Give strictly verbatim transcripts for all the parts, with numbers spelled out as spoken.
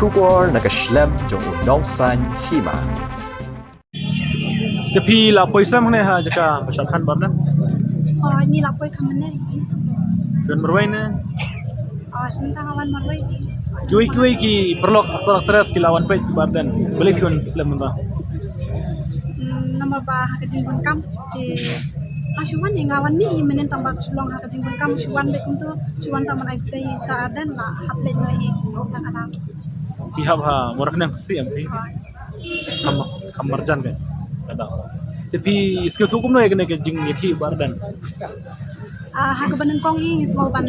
Khubor na ka shlem jong u nongsan hima. Te phi la poi sem ne ha jaka ba shah than Bah Ardent? Oh, ngi la poi kham ne. Phi wan marwei ne? Oh, mynta nga wan marwei. Kiwei kiwei ki paralok actor actress ki la wan peit Bah Ardent. Balei phi wan slem mynta? Hmm, namar ba ha ka jingbun kam ki, nga shu wan, nga wan mih mynnin tang ba ka shu long ha ka jingbun kam, shu wan beit kumto, shu wan tang ban ai khublei ïa i Sir Ardent, la hap leit noh hi tang ka dang. Phi hap ha Mawryngkneng shisha em phi? Hooid. Kham, kham marjan ka. Ka dang. Te phi sngewthuh kumno ïa kane ka jingïakhih Bah Ardent? Ah, ha kaba nyngkong hi ngi sngewbha ban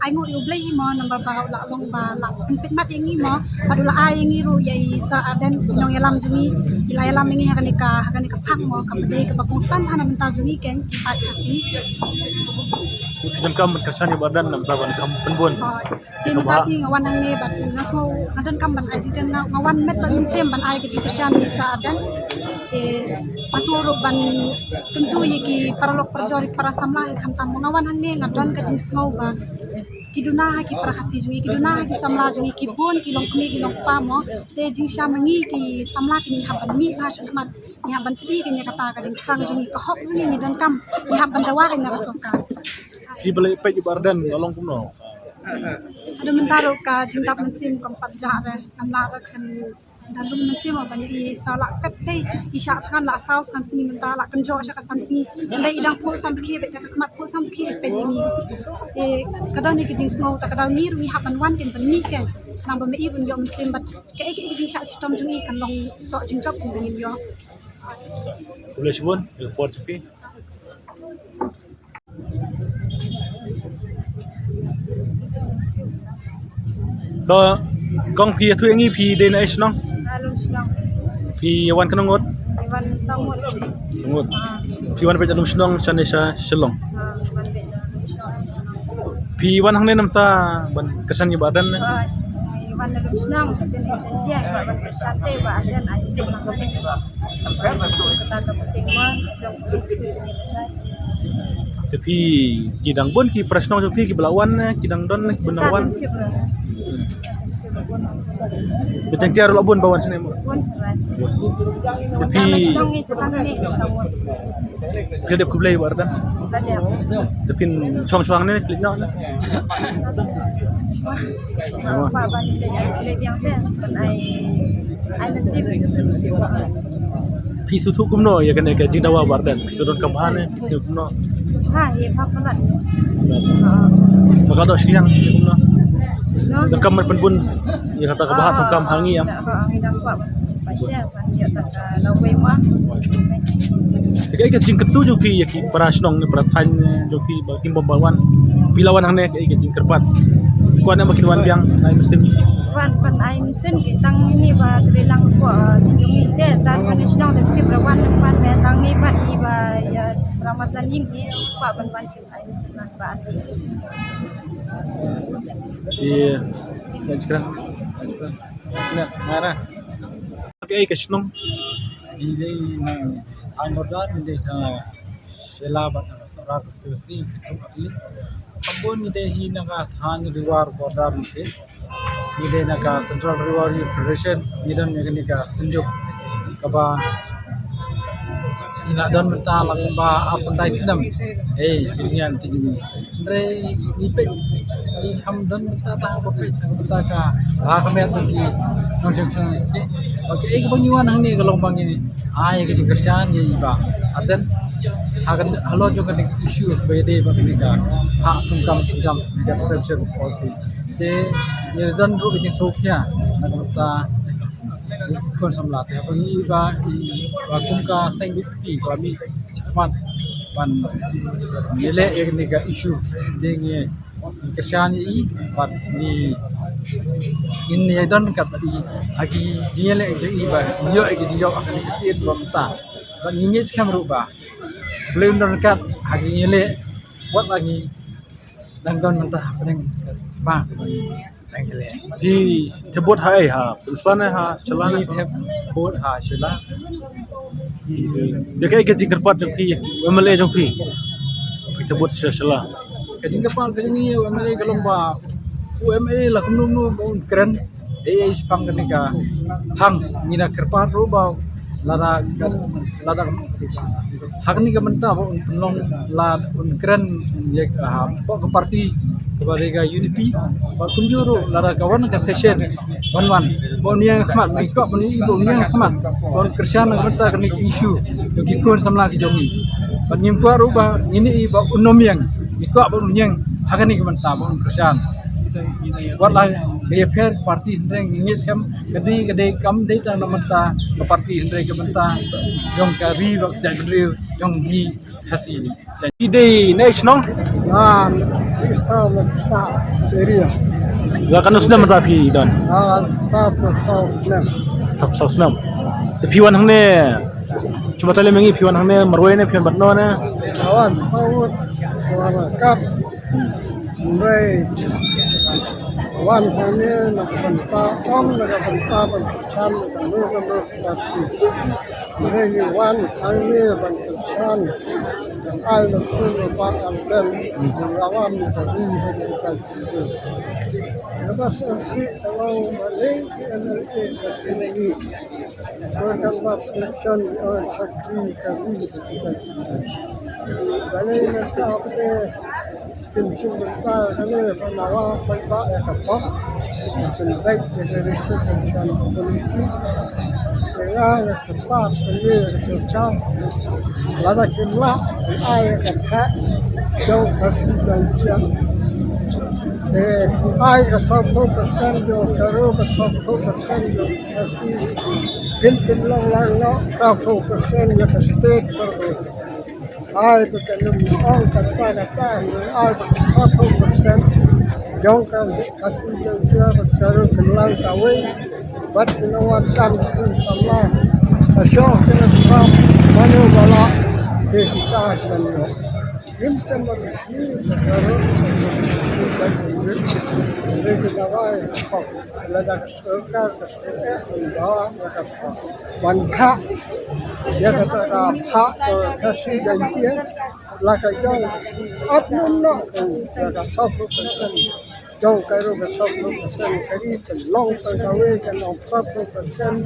ai nguh ïa U Blei hi mo, namar ba u la long ba la pynpeit mat ïa ngi mo, bad u la ai ïa ngi ruh ïa i Sir Ardent, i nongïalam jong ngi, i la ïalam ïa ngi ha kane ka, ha kane ka phang mo, kaba dei kaba kongsan ha na bynta jong ngi keiñ ki paid Khasi. Donkam ban kyrshan ïa Bah Ardent namar ba kham pynbun. Hooid. Te mynta shi nga wan hangne bad nga sngew nga donkam ban ai jingkren, nga, nga wan met bad mynsiem ban ai ka jingkyrshan ïa i Sir Ardent. Te nga sngew ruh ban kyntu ïa ki paralok parajor, ïa ki para samla, ïa khamtam nga wan hangne nga don ka jingsngew ba ki duna ha ki para Khasi jong ngi, ki duna ha ki samla jong ngi, ki bun ki longkmie ki longkpa mo. Te jingshah ma ngi ki samla ki ngi hap ban mih bha shakhmat, ngi hap ban plie kane kata ka jingthrang jong ngi, ka hok jong ngi, ngi donkam, ngi hap ban dawa kane ka sorkar. Phi ba leit peit ïa Bah Ardent ka long kumno? Haduh mynta ruh ka jingdap mynsiem kam pat jah re, ngam lah re khlem da lum mynsiem ban ïohi sa lah kat tei, i shah thngan lah saw san sngi mynta lah kynjoh sha ka san sngi. Hynrei i dang phuh samrkhie beit, da ka khmat phuh samrkhie beit ïa ngi. Te ka don hi ka jingsngew, ta ka daw ngi ruh ngi hap ban wan keiñ ban mih keiñ, khnang ba ma i ban ïoh mynsiem bad kaei kaei ka jingshah shitom jong i kan long soh jingjop keiñ ba ngin ïoh. Khublei shibun ïa ka por jong phi. To, kong phi ïathuh ïa ngi, phi dei na ei shnong? Na Lumshnong. Phi wan kano ngut? Phi wan Sawmut. Sawmut. Ah. Phi wan peit na Lumshnong shane sha Shillong? Ah, wan peit na Lumshnong. Phi wan hangne namar ta ban kyrshan ïa Bah Ardent ne? Ah, wan na Lumshnong, wan kyrshan te Bah Ardent ai. Kata ka puting mo jong u Ksiew Jingïasyllok. Te phi, ki dang bun ki para shnong jong phi kiba la wan ne, ki dang don ne kiba la wan? Ki jong ki ruh la bun ba wan shane mo? Bun. Te phi, shnong ngi te tang ne shnong. Te dep khublei Bah Ardent. Te phin shong shong ne, klik noh ne. Ba ban te ai khublei biang te ban ai. Phi sngewthuh kumno ïa kane ka jingdawa Bah Ardent? Phi sngewthuh donkam bha ne, phi sngewthuh kumno? Ha, ïa bha palat. Ba ka doh shiliang kumno? Donkam ban pynbun ïa kata kaba ha, donkam ha ngi ïa. Te kaei ka jingkyntu jong phi ïa ki para shnong ne, para thaiñ jong phi ba kim bym wan? Phi la wan hangne, kaei ka jingkyrpad? Kwah ne ba kin wan biang, ai mynsiem? Wan ban ai mynsiem ki tang ni ba kri lang ko, eh, jong ngi te, tang ba ni shnong te ki ba wan, wan me tang ni ba ni ba ïa Ramadan ïing ni ba ban wan sien ai mynsiem nang ba. Ïa, ïa jingkren. Ïa, mara. Kaei ka shnong? Ngi dei na Thaiñ Border, ngi dei sa Shella bad Sohra constituency, Kyrchuk Atli. Ka bun ngi dei hi na ka Thaiñ Riwar Border ngi dei. Ngi dei na ka Central Riwar Youth Federation, ngi don ïa kane ka synjuk kaba ngi la don mynta la kumba arphew khyndai snem. Ei, ngi ngi an ti ngi. Hynrei ngi peit, ngi kham don mynta tang ba peit tang mynta ka, ah, ka met ki nongshong shnong. Ba kaei kaba ngi wan hangne ka long ba ngi ai ka jingkyrshan ïa i Bah Ardent ha ka, halor jong kane ka issue ba ïadei bad kane ka hok pyndonkam, pyndonkam, kane ka reservation policy. Te ngi don ruh ka jingsngewkhia na ka bynta ki khun samla, te haba ngi i ba, i ba kum ka seng VPP ka la mih shakhmat ban ïaleh ïa kane ka issue. Te ngi kyrshan ïa i bad ngi, ngin ïa don ryngkat bad i ha ki jingïaleh jong i ba ngi ïoh ïa ki jingïoh ha kane ka sien ba mynta. Bad ngi ngeit skhem ruh ba U Blei un don ryngkat ha ki jingïaleh wat la ngi dang don mynta hapdeng ba dang ïaleh. Phi thep vote ha ei, ha Pynsan ne, ha Shella ne? Ngi thep vote ha Shella. Te kaei ka jingkyrpad jong phi, u MLA jong phi? Phi thep vote sha Shella. Ka jingkyrpad ka jong ngi ïa u MLA ka long ba u MLA la kumno kumno ba un kren Ei ei shaphang kane ka phang ngi da kyrpad ruh ba lada ka lada ha kane ka bynta ba un pynlong la un kren ïa ka ha ka party kaba dei ka U D P ba kumjuh ruh lada ka wan ka session ban wan ba un ïeng khmat ngi kwah ban ïeng ba un ïeng khmat ba un kyrshan na ka bynta kane ka issue ïa ki khun samla ki jong ngi. Ba ngim kwah ruh ba ngin ïa ba un ym ïeng ngi kwah ba un ïeng ha kane ka bynta ba un kyrshan. Wat la ka ïapher party hynrei ngi ngeit skhem ka dei ka dei kam dei tang na bynta ka party hynrei ka bynta jong ka ri bad ka jaitbynriew jong ngi Khasi. Ki dei na shnong? Ah, Krista Meksa area. Ïa katno snem mynta phi don? Ah, ta phew saw snem. Ta phew saw snem. Te phi wan hangne shu batai lem ïa ngi phi wan hangne marwei ne phi wan batno ne? Wan saw wan kap. Hynrei wan hangne na ka bynta ym na ka bynta ban kyrshan na ka mut na mut ka party. Hynrei ngi wan hangne ban kyrshan ban ai mynsiem ba ban ardent ban ïalam ka ri ha ka jingkyrshan. Kaba sngewsih ka long ba lei ki M L A ka sngewsih. Kan last election, eh, shakri kami. Kali na sa pde kin sim bynta kali panawa paidbah ïa ka pop. Kin bait ïa ka reservation policy. Ïa ka pop kali ïa ka sorkar. Lada kin lah ai ïa ka thah jong ka sdang jiang. Eh, ai ka sawphew percent jong ka ru ka sawphew percent jong Khasi, kin pynlong lang noh sawphew percent ïa ka state baroh. Ai ba kan ym ong kata kata, ai ba sawphew percent jong ka Khasi jong ka ba ka ru pynlong kawei, bad kin ong wat kan kin samla. Ka shong kin ym sam mano ba lah, te kita kin ym ïoh. Ngim shem ba ki ka ru, ki ka ru, ki ka ru, ki ka ru, ki ka ru, ban khah ïa kata ka phah ka Khasi Jaiñtia la ka jong ap nym noh ïa ka sawphew percent jong ka ru ka sawphew percent ka ri pynlong tang kawei ka long sawphew percent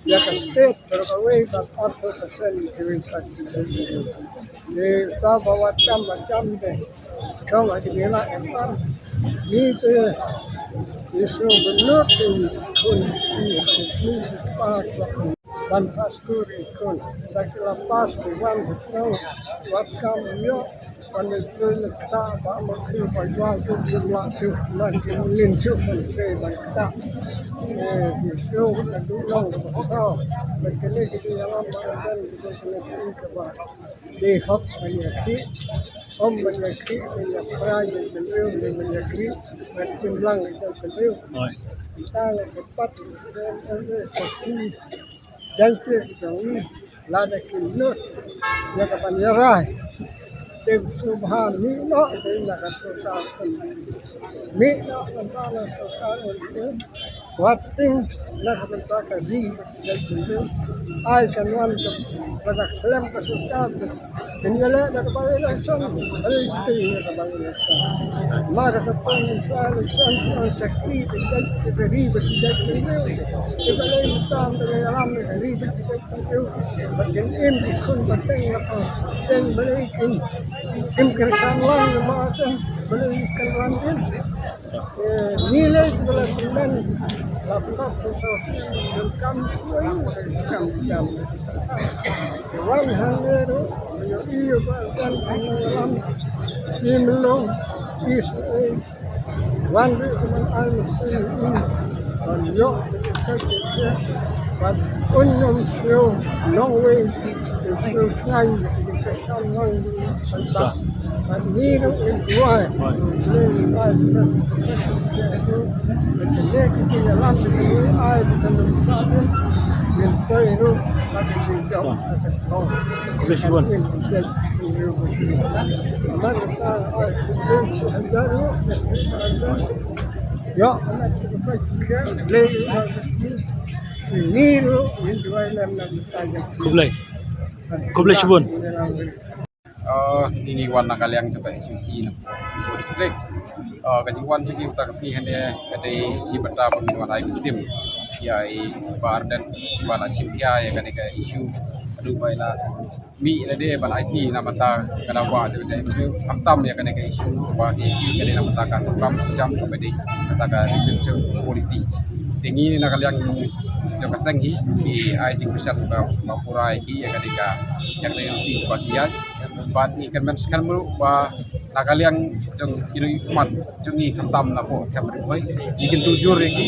ïa ka state tang kawei bad arphew percent kiwei pat ki jong ki. Ni ka ba wat jam ba jam de. Chong a jingila e san. Ni te Yesu benut in kun in kun pa ban pastori kun da kila pas di wan chong wat kam yo ban di kun ta ba ma ki ba jwa ju jumla su na ki lin su ban te ban ta. Yesu ka du long ba ta ban kene ki di alam ba ban kene ki ba. Dei hok ban ïa khih, ym ban ïa khih, ban ïa phra ïa ka briew, ban ïa khih, ban tim lang ïa ka briew. Hooid. Kita la ka pat, ka si, jaiñtia ki jong ngi, lada ki nud ïa ka ban ïa rai. Te sngewbha mih noh, te ïa ka sorkar kan mih noh, kan ba la sorkar kan. Wat ting na ka bynta ka ri ka jait bynriew. Ai ka nuan ka ba ka khlem ka sorkar. Kin ïaleh na ka bai election. Ai ting na ka bai election. Ma da ka pon sa election ki ong shakri ka jait ka ri ka jait bynriew. Ki ba lei tam ka ïalam ka ri ka jait bynriew. Ba kin im ki khun ba teng na ka teng ba lei kim. Kim kyrshan lang ba teng ba lei kan wan im. Ngi lei ba la tymmen la pynlong pynsaw ban kam shuwa kam kam. Wan hangne ruh ïohi ba kan pynlong ïalam. Im long is wan ruh ban ai mynsiem im ban ïoh. Bad un ym sngew nongwei, un sngew sngain, un kyrshan lang bad bad ngi ruh ngin duwai. Ngin duwai bad ngin kyrshan lang bad ngin duwai bad ngin kyrshan lang. Ngin poi ruh bad ngin jop. Khublei shibun. Ïa. Khublei. Khublei shibun. Ah, ngi ngi wan na ka liang jong ka H U C na. District. Uh, ka jingwan jong ngi mynta ka sngi hangne ka dei hi bynta ba ngin wan ai mynsiem ïa i Bah Ardent ba la shim ïa ïa kane ka issue haduh ba i la mih lade ban aiti na bynta ka dawa jong ka jaitbynriew, khamtam ïa kane ka issue ba ki ki ka dei na bynta ka kam jam kaba dei kata ka reservation policy. Te ngi na ka liang jong ka seng hi ngi ai jingkyrshan ba ba pura ïa ki ïa kane ka ïa kane ka ruti ba ki ïa bad ngi kyrmen skhem ruh ba na ka liang jong ki nongmihkhmat jong ngi khamtam na poh Camp Ri Bhoi. Ngi kyntu jur ïa ki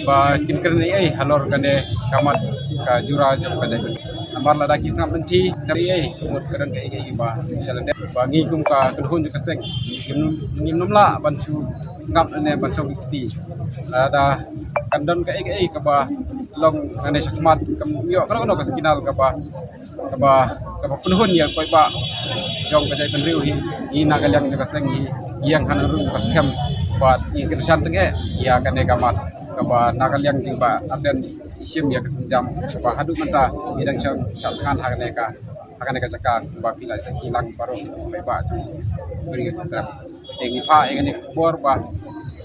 ba kin kren ei ei halor kane ka mat ka jura jong ka jaitbynriew. Namar lada ki sngap lynti ka ei ei ka mut ka don ka ei ei ba sha lade ba ngi kum ka kynhun jong ka seng ngim ngim nym lah ban shu sngap ne ban shu kti. Lada kan don ka ei ei kaba long kane shakhmat kam ïoh kano kano ka signal kaba kaba kaba pynhun ïa u paidbah jong ka jaitbynriew hi. Ngi na ka liang jong ka seng hi ngi ïeng hangne ruh ka skhem bad ngi kyrshan teng eh ïa kane ka mat kaba na ka liang jong Bah Ardent i shim ïa ka sienjam kaba haduh mynta ngi dang shah shah thngan ha kane ka ha kane ka jaka ba phi la sakhi lang baroh paidbah jong ka ri ka Trep. Te ngi phah ïa kane ka khubor ba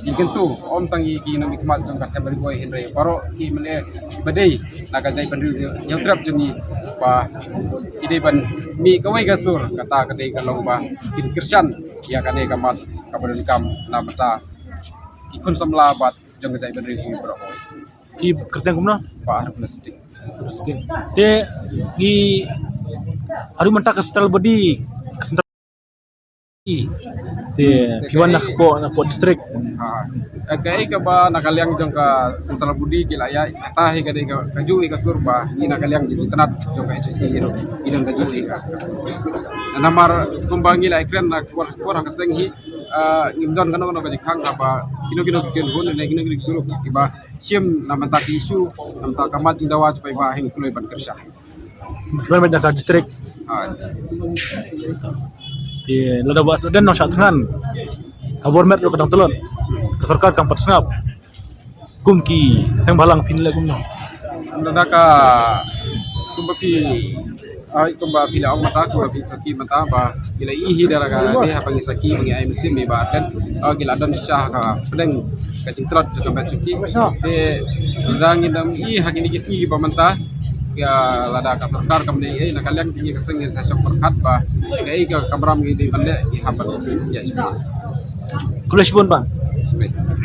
ngi kyntu ym tang ïa ki nongmihkhmat jong ka Camp Ri Bhoi hynrei baroh ki mane ba dei na ka jaitbynriew Hynñiewtrep jong ngi ba ki dei ban mih kawei ka sur kata ka dei ka long ba kin kyrshan ïa kane ka mat kaba donkam na bynta ki khun samla bad jong ka jaitbynriew jong ngi baroh kawei. Ki kyrteng kumno? Bah Harun Sting. Harun Sting. Te ngi haduh mynta ka central body ka central Te phi wan na ka poh na poh district. Ha. Kaei kaba na ka liang jong ka central body ki la ïa kata hi ka dei ka kajuh hi ka sur ba ngi na ka liang jong ka tnat jong ka H C ïa ïa ka juh hi ka sur. Namar kumba ngi la kren na khubor khubor ha ka seng hi. Ngim don kano kano ka jingkhang haba kino kino ki kynhun ne kino kino ki group kiba shim na bynta ki issue na bynta ka mat jingdawa jong paidbah hi ngi kloi ban kyrshan. Wan bad na ka district. Te lada ba sdang nongshah thngan ka bor met ruh ka dang tlot ka sorkar kam pat sngap. Kum ki seng bhalang phin leh kumno? Lada ka kumba phi ai kumba phi la ong mynta kumba phi sakhi mynta ba phi la ïohi da la ka dei haba ngi sakhi ba ngi ai mynsiem ïa i Bah Ardent. Ki la don sha ka pdeng ka jingtlot jong ka met jong ki. Te lada ngi dang ïohi ha kine ki sngi ba mynta Ïa lada ka sorkar kam dei ei na ka liang jong ngi ka seng ngi sa shong pyrkhat ba kaei ka kamram ngi dei ban leh ngi hap ban ïa shuwa. Khublei shibun bah. Shibun.